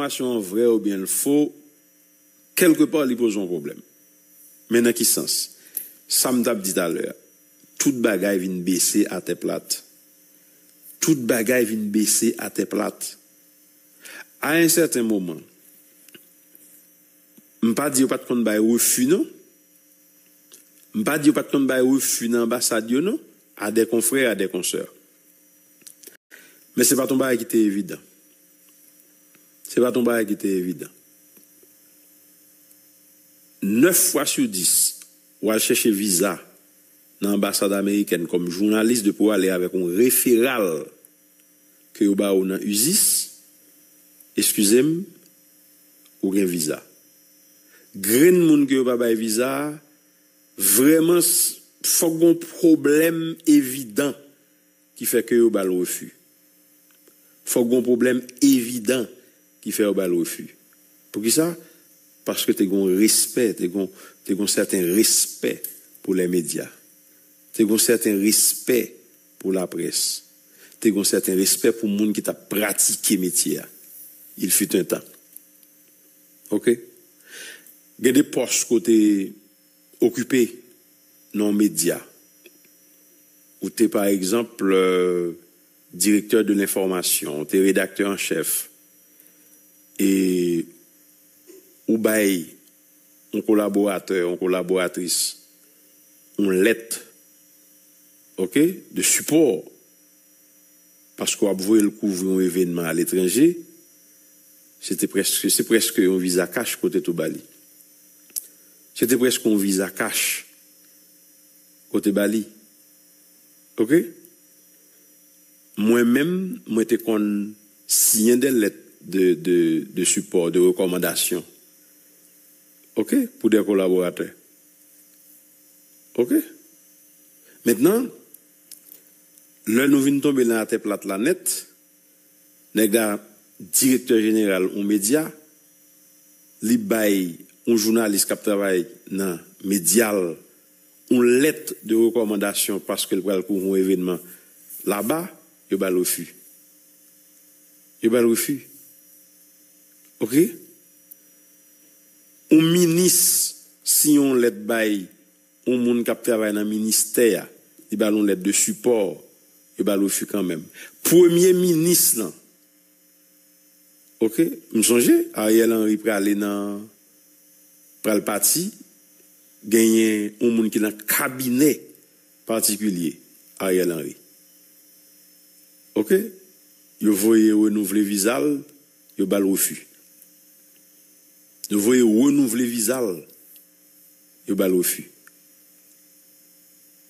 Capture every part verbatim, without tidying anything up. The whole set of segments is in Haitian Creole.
enfòmasyon an vrè oubyen l fo, kèlkepa li poze yon pwoblèm. Men nan ki sans? Sa m t ap di talè a, tout bagay vin bese atè plat. Tout bagay vin bese atè plat. A yon sèten moman, m pa di yo pa t konn bay refi non. M pa di yo pa t konn bay refi nan anbasad yo non, a dè konfrè, a dè konsè. Men se pa t yon bagay ki te evidan. Se pa t yon bagay ki te evidan. Nèf fwa sou dis, w al chèche viza nan anbasad amerikèn kòm jounalis depi w ale avèk yon referal ke yo ba ou nan USIS, eskize m, ou gen viza. Grenn moun ke yo pa bay viza a, vrèman, fòk gen yon pwoblèm evidan ki fè ke yo ba l refi. Fòk gen yon pwoblèm evidan ki fè yo ba l refi. Poukisa? Paske te gen yon respè, te gen yon sèten respè pou lè medya. Te gen yon sèten respè pou laprès. Te gen yon sèten respè pou moun ki t ap pratike metye a. Il fut un temps. Oke? Gen de pòs kote okipe nan yon medya. Ou te, pa egzanp, direktè de lenfòmasyon, ou te redaktè an chèf, e ou bay yon kolaboratè, yon kolaboratris, yon lèt, oke, de sipò, paske w ap voye l kouvri yon evènman aletranje, se te prèske, se prèske yon viza kach kote tou ba li. Se te prèske yon viza kach kote ba li. Oke? Mwen menm, mwen te konn siyen de lèt de, de, de sipò, de rekòmandasyon. Oke? Pou de kolaboratè. Oke? Mentnan, lè nou vin tonbe nan atè plat la nèt, nèg la direktè jeneral yon medya, li bay yon jounalis k ap travay nan medya l yon lèt de rekòmandasyon paske l pral kouvri yon evènman laba, yo ba l refi. Yo ba l refi. Oke? Yon minis siyen yon lèt bay yon moun k ap travay nan ministè a, li ba l yon lèt de sipò, yo ba l refi kanmenm. Premye minis lan, oke, m sonje, Ariel Henry prale nan, pral pati, genyen yon moun ki nan kabinè patikilye Ariel Henry. Oke? Yo voye renouvle viza l, yo ba l refi. Yo voye renouvle viza l, yo ba l refi.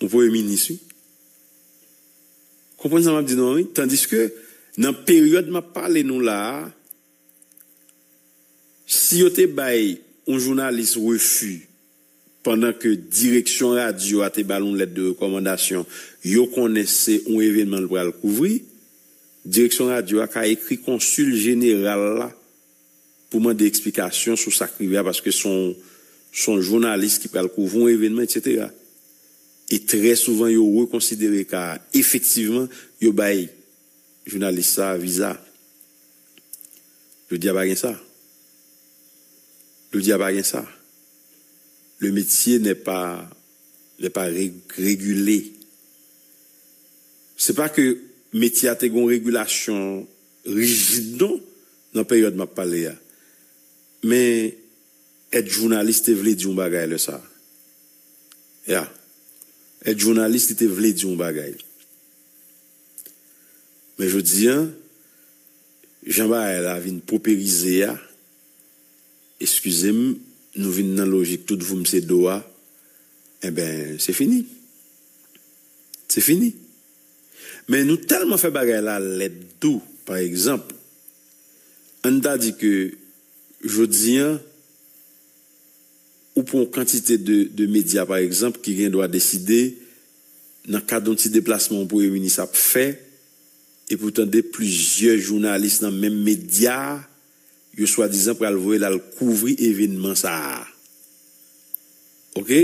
Yon premye minis, wi. Konprann sa m ap di nou an, wi. Tandiske, nan peryòd m ap pale nou la a, si yo te bay yon jounalis refi pandan ke direksyon radyo a te ba l yon lèt de rekòmandasyon, yo konnen se yon evènman l pral kouvri, direksyon radyo a ka ekri konsil jeneral la pou mande eksplikasyon sou sa k rive a, paske se yon, se yon jounalis ki pral kouvri yon evènman, etsetera. E trè souvan, yo rekonsidere ka a. Efektivman, yo bay jounalis sa a viza. Jodi a pa gen sa. Jodi a pa gen sa. Le métier n'est pas, n'est pas ré- régulé. Se pa ke metye a te gen yon regilasyon rijid non, nan peryòd m ap pale a. Men èt jounalis te vle di yon bagay lè sa a. Ya. Èt jounalis li te vle di yon bagay. Men jodi a, jan bagay la vin poperize a, eskize m, nou vin nan lojik tout voum se do a, enben, se fini. Se fini. Men nou tèlman fè bagay la lèd tou, pa egzanp, ann ta di ke jodi a, ou pran yon kantite de, de medya, pa egzanp, ki gen dwa deside, nan kad yon ti deplasman yon premye minis ap fè, epi w tande plizyè jounalis nan menm medya a, yo swadizan pral voye l al kouvri evènman sa a. Oke?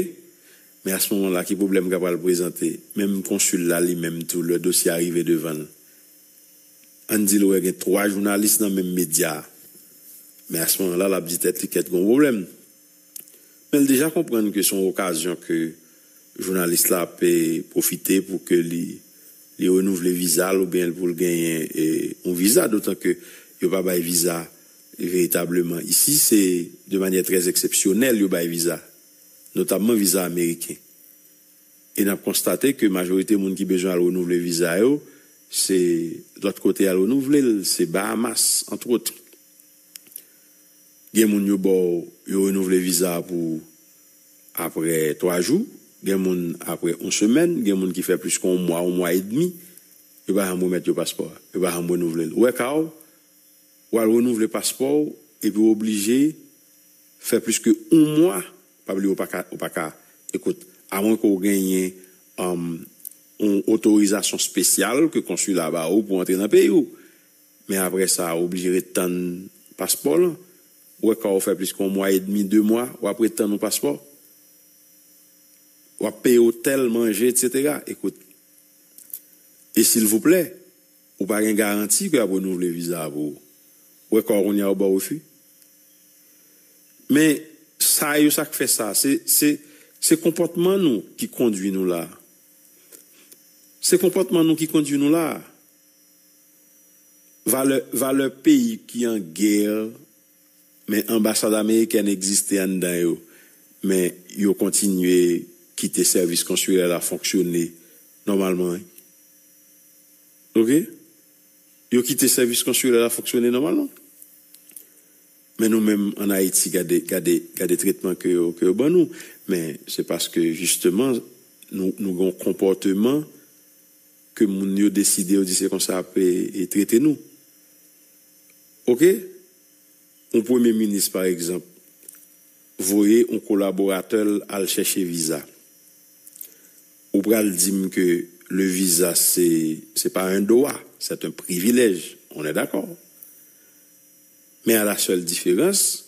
Men a se moman la, ki pwoblèm ka pral prezante? Menm konsil la, li menm tou, lè dosye a rive devan l, ann di l wè gen twa jounalis nan menm medya a. Men a se moman la, l ap di tèt li kèt gon pwoblèm. Men l deja konprann ke se yon okazyon ke jounalis la ap pwofite pou ke li, li renouvle viza l oubyen pou l genyen e, yon viza, dotan ke yo pa bay viza veritableman. Isi, se de manyè trè eksepsyonèl yo bay viza, notamman viza ameriken. E n ap konstate ke majorite moun ki bezwen al renouvle viza yo, se lòt kote al renouvle l, se Bahamas, antwot. Gen moun yo ba w, yo renouvle viza pou apre twa jou, gen moun apre yon semèn, gen moun ki fè plis ke yon mwa, yon mwa edmi, yo pa janm remèt yo paspò a, yo pa janm renouvle l. Ou wè ka w, w al renouvle paspò w, epi w oblije fè plis ke yon mwa, pa bliye ou pa ka, ou pa ka, ekout, amwen ke w genyen um, yon otorizasyon espesyal ke konsila ba ou pou antre nan peyi w. Men apre sa, ou oblije ret tann paspò w lan. Ou wè ka w fè plis ke yon mwa edmi, de mwa, w ap ret tann yon paspò. W ap peye otèl, manje, etsetera. Ekout, e silvouplè, ou pa gen garanti ke y ap renouvle viza a pou ou. Ou wè ka w kounye a ou ba w refi. Men sa yo, sa k fè sa, se, se, se konpòtman nou ki kondwi nou la. Se konpòtman nou ki kondwi nou la. Valè, valè peyi ki an gè, men anbasad amerikèn egziste anndan yo, men yo kontinye kite sèvis konsilè la fonksyone nòmalman. Oke? Yo kite sèvis konsilè la fonksyone nòmalman. Men nou menm ann Ayiti, gade, gade, gade tretman ke yo, ke yo ban nou. Men se paske, jisteman, nou, nou gen yon konpòteman ke moun yo deside, yo di se konsa y ap e, e trete nou. Oke? Yon premye minis, pa egzanp, voye yon kolaboratè l al chèche viza. Ou pral di m ke le visa, se, se pa un droit, c'est un privilège. On est d'accord. Mais à la seule différence,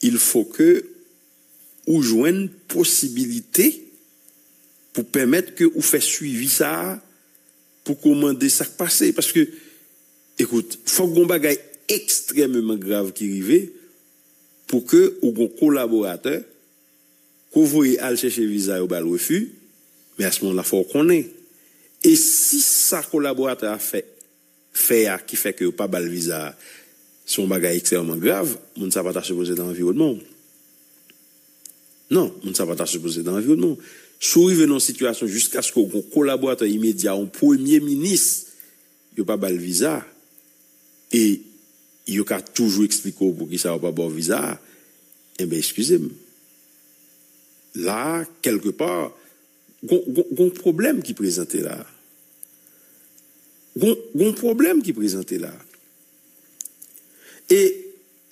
il faut que ou jwenn posibilite pou pèmèt ke ou fè swivi sa a, pou ke w mande sa k pase. Paske, ekout, fòk gon bagay ekstrèmeman grav ki rive pou ke ou gon kolaboratè ke w voye al chèche viza, yo ba l refi, men a se moman la, fò w konnen. E si sa kolaboratè a fè, fè a ki fè ke yo pa ba l viza a, se yon bagay ekstrèmeman grav, moun sa pa ta sipoze nan anviwònman w. Non, moun sa pa ta sipoze nan anviwònman w. Si w rive nan yon sitiyasyon jiskaske w gon kolaboratè imedya, yon premye minis, yo pa ba l viza, e yo ka toujou eksplike w poukisa yo pa ba w viza a, enben, eskize m. La, kèlkepa, gon, gon, gon pwoblèm ki prezante la. Gon, gon pwoblèm ki prezante la. E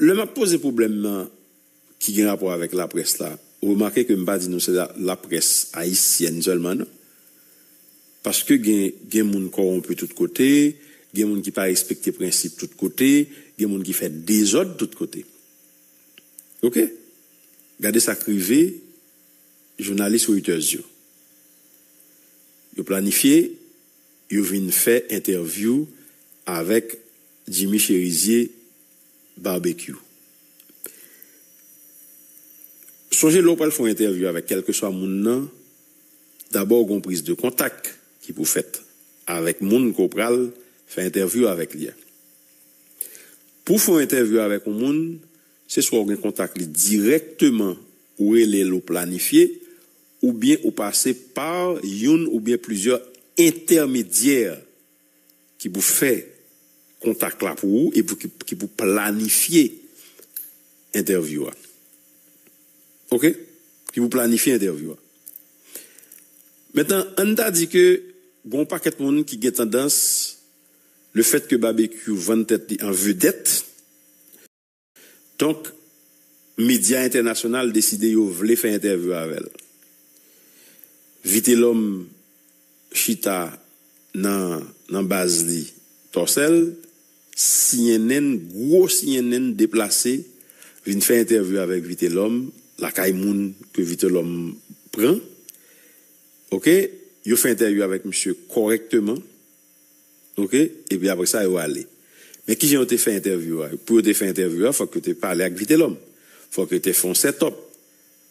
lè m ap poze pwoblèm nan ki gen rapò avèk laprès la, remake ke m pa di nou se la, laprès ayisyèn sèlman, non. Paske gen, gen moun kòwonpi tout kote, gen moun ki pa respekte prensip tout kote, gen moun ki fè dezòd tout kote. Oke? Gade sa k rive jounalis Reuters yo. Yo planifye, yo vin fè entèvyou avèk Jimmy Chérizier Barbecue. Sonje lè w pral fè yon entèvyou avèk kèlkeswa moun nan, dabò gon priz de kontak ki pou fèt avèk moun ke w pral fè entèvyou avèk li a. Pou w fè yon entèvyou avèk yon moun, se swa w gen kontak li dirèkteman, ou rele l, ou planifye, oubyen ou pase pa youn oubyen plizyè entèmedyè ki pou fè kontak la pou ou e pou, ki, ki pou planifye entèvyou a. Oke? Ki pou planifye entèvyou a. Mentnan, ann ta di ke gon pakèt moun ki gen tandans, lefètke Barbecue vann tèt li an vedèt, donk, medya entènasyonal deside yo vle fè entèvyou avè l. Vitelhomme chita nan, nan baz li Tòsèl, C N N, gwo C N N deplase, vin fè entèvyou avèk Vitelhomme, lakay moun ke Vitelhomme pran. Oke? Yo fè entèvyou avèk misye kòrèkteman. Oke? Epi apre sa, yo ale. Men kijan yo te fè entèvyou a? Pou yo te fè entèvyou a, fòk yo te pale ak Vitelhomme. Fòk yo te fè yon set-up.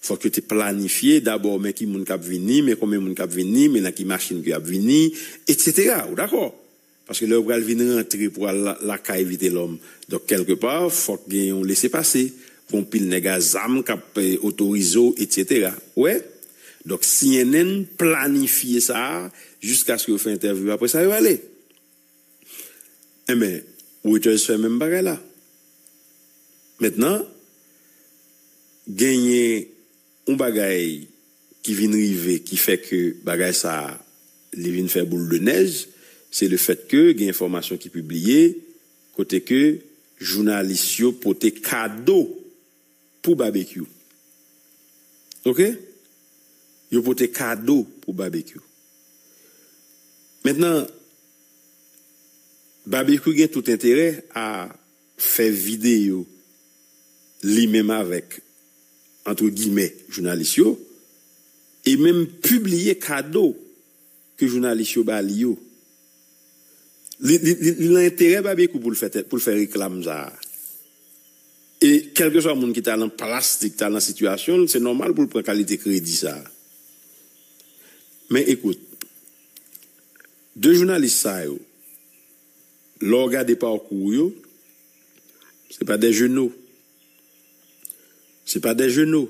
Fòk yo te planifye dabò men ki moun k ap vini, men konbyen moun k ap vini, men nan ki machin ke y ap vini, etsetera. Ou dakò? Paske lè yo pral vin rantre pou al la- lakay Vitelhomme, donk, kèlkepa, fòk gen yon lese pase. Gon pil nèg a zam k ap eh, otorize w, etsetera. Ou wè? Donk, C N N planifye sa a jiskaske yo fè entèvyou. Apre sa, yo ale. Enben, Reuters fè menm bagay la. Mentnan, genyen yon bagay ki vin rive ki fè ke bagay sa a, li vin fè boul de nèj, se le fèt ke gen enfòmasyon ki pibliye kote ke jounalis yo pote kado pou Babekyou. Oke? Yo pote kado pou Babekyou. Mentnan, Babekyou gen tout enterè a fè videyo li menm avèk, antre gimè, jounalis yo, e menm pibliye kado ke jounalis yo ba li yo. Li, li, li, li nan enterè Babekyou pou l fè, tè- pou l fè reklam sa a. E kèlkeswa moun ki ta nan plas li, ki ta nan sitiyasyon l, se nòmal pou l pran kalite kredi sa a. Men ekout, de jounalis sa yo, lè w gade pakou yo, se pa de jeno. Se pa de jeno.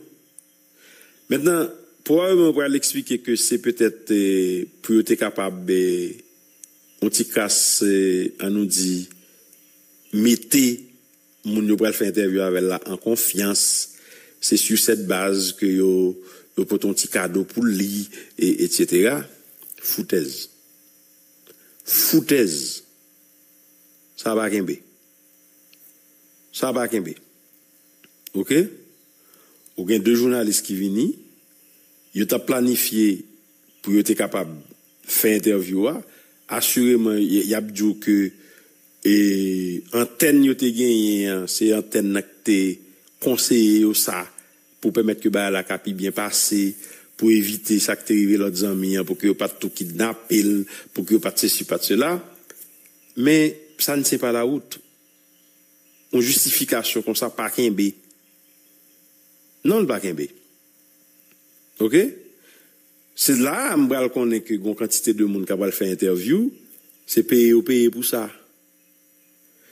Mentnan, pwobableman, yo pral eksplike ke se petèt eh, pou yo te kapab, eh, yon ti kras, eh, ann nou di, mete moun yo pral fè entèvyou avè l la an konfyans. Se sur cette base ke yo, yo pote yon ti kado pou li, e, etsetera. Foutèz. Foutèz. Sa pa kenbe. Sa pa kenbe. Oke? Ou gen de jounalis ki vini, yo t ap planifye pou yo te kapab fè entèvyou a. Asireman, y- y ap di w ke e, antèn yo te genyen an, se antèn nan ki te konseye yo sa, pou pèmèt ke bagay la ka pi byen pase, pou evite sa ki te rive lòt zanmi an, pou ke yo pa t tou kidnape l, pou ke yo pa t sesi, pa t sela. Men, sa n se pa la wout. Yon jistifikasyon konsa pa kenbe. Non, l pa kenbe. Oke? Se la a m pral konnen ke gon kantite de moun k ap pral fè entèvyou, se peye yo peye pou sa.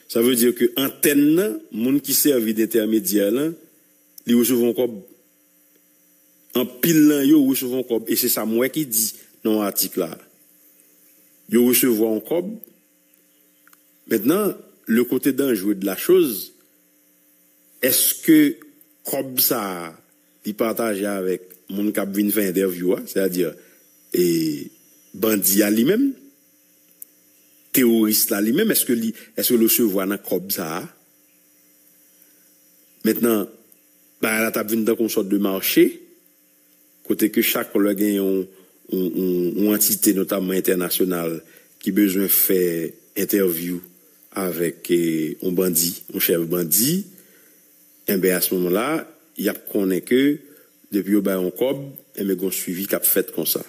Sa vle di ke antèn nan, moun ki sèvi d entèmedyè lan, li resevwa yon kòb. Anpil nan yo resevwa yon kòb, e se sa m wè ki di nan yon atik la. Yo resevwa yon kòb. Mentnan, le kote danjere de la choz, èske kòb sa a, li pataje avèk moun k ap vin fè entèvyou a, sètadi e, bandi a li menm, teworis la li menm, èske li, èske l resevwa nan kòb sa a? Mentnan, bagay la t ap vin tankou yon sòt de mache, kote ke chak lè gen yon, yon, yon, yon antite, notamman entènasyonal, ki bezwen fè entèvyou avèk eh, yon bandi, yon chèf bandi, enben, a se moman la, y ap konnen ke depi yo bay yon kòb, enben, gon swivi k ap fèt konsa.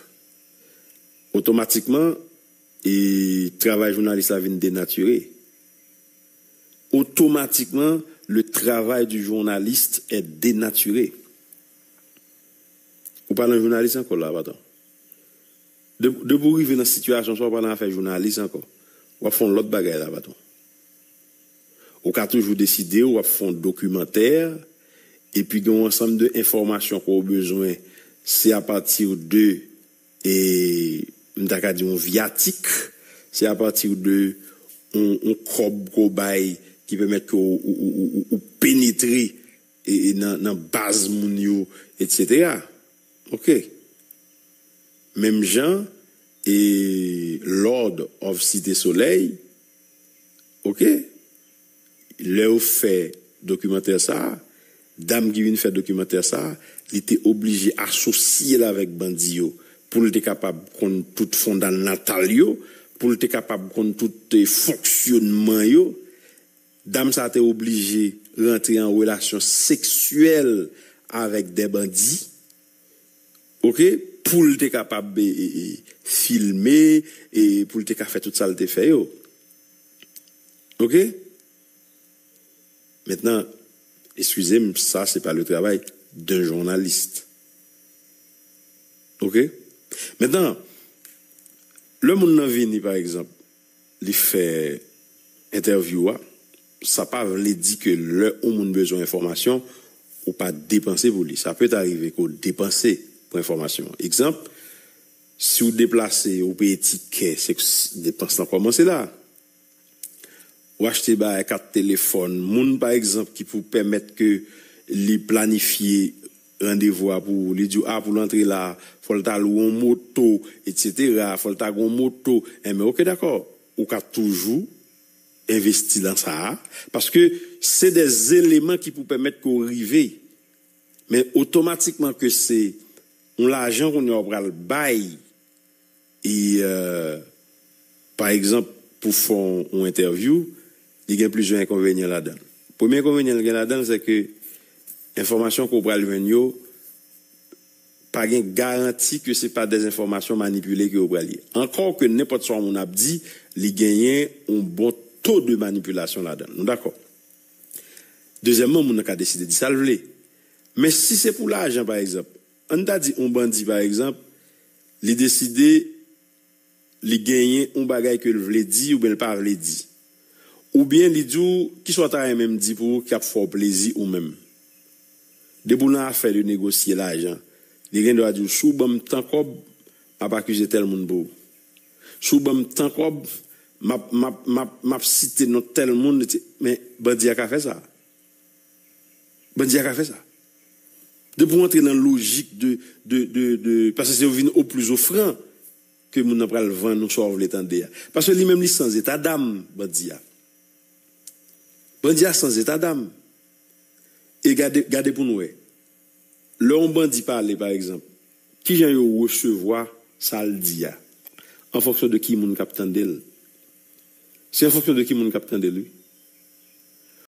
Otomatikman, e travay jounalis la vin denatire. Otomatikman, le travail du journaliste est dénaturé. Ou pa nan jounalis ankò la, patwon. De, depi w rive nan sitiyasyon sa, ou pa nan afè jounalis ankò. W ap fè yon lòt bagay la, patwon. Ou ka toujou deside w ap fè yon dokimantè, epi gen yon ansanm de enfòmasyon ke w bezwen, se apati de, e, m ta ka di yon vyatik, se apati de yon, yon kòb ke w bay ki pèmèt ke w, ou, ou, ou, ou, ou penetre e, e nan, nan baz moun yo, etsetera. Oke. Menm jan, e Lord of Site Solèy, oke, lè yo fè dokimantè sa a, dam ki vin fè dokimantè sa a, li te oblije asosye l avèk bandi yo pou l te kapab konn tout fondanatal yo, pou l te kapab konn tout eh, fonksyonman yo. Dam sa a te oblije rantre an relasyon seksyèl avèk de bandi, oke, pou l te kapab e, e, e, filme, e pou l te ka fè tout sa l te fè yo. Oke? Maintenant, excusez-moi, ça, c'est pas le travail d'un journaliste. OK? Maintenant, le monde nan vini, par exemple, li fè entèvyou a, sa pa vle di ke lè yon moun bezwen enfòmasyon, ou pa depanse pou li. Sa peut arriver ke w depanse pou enfòmasyon. Egzanp, si w deplase, ou peye tikè, se depans lan kòmanse la. Ou achte bagay, kat telefòn, moun pa egzanp ki pou pèmèt ke li planifye randevou a pou ou, li di w, a, pou l antre la, fò l ta lwe yon moto, etsetera, fò l ta gen yon moto. Enben, oke, dakò, ou ka toujou envesti nan sa a, paske se de eleman ki pou pèmèt ke w rive. Men otomatikman ke se yon lajan kounye a w pral bay, e, euh, pa egzanp, pou fè yon entèvyou, li gen plizyè enkonvenyan ladan l. Premye enkonvenyan l gen ladan l, se ke enfòmasyon ke w pral jwenn yo, pa gen garanti ke se pa de enfòmasyon manipile ke yo pral ye. Ankò ke nenpòt sa yon moun ap di, li genyen yon bon to de manipilasyon ladan l. Nou dakò? Dezyèmman, moun nan ka deside di sa l vle. Men si se pou lajan, pa egzanp, ann ta di yon bandi, pa egzanp, li deside li genyen yon bagay ke l vle di oubyen l pa vle di. Oubyen li di w, kisa w ta renmen m di pou ou ki ap fè w plezi ou menm? Depi w nan afè de negosye lajan, li gen dwa di w, si w ban m tan kòb, m ap akize tèl moun pou ou. Si w ban m tan kòb, m ap, m ap, m ap, m ap site non tèl moun, men bandi a ka fè sa. Bandi a ka fè sa. Depi w antre nan lojik de, de, de, de, paske se yo vin o pli ofran ke moun nan pral vann ou sa w vle tande a. Paske li menm li san zeta dam, bandi a. Bandi a san zeta dam. E gade, gade pou n wè. Lè yon bandi pale, pa egzanp, kijan yo resevwa sa l di a? An fonksyon de ki moun k ap tande l. Se an fonksyon de ki moun k ap tande l, wi.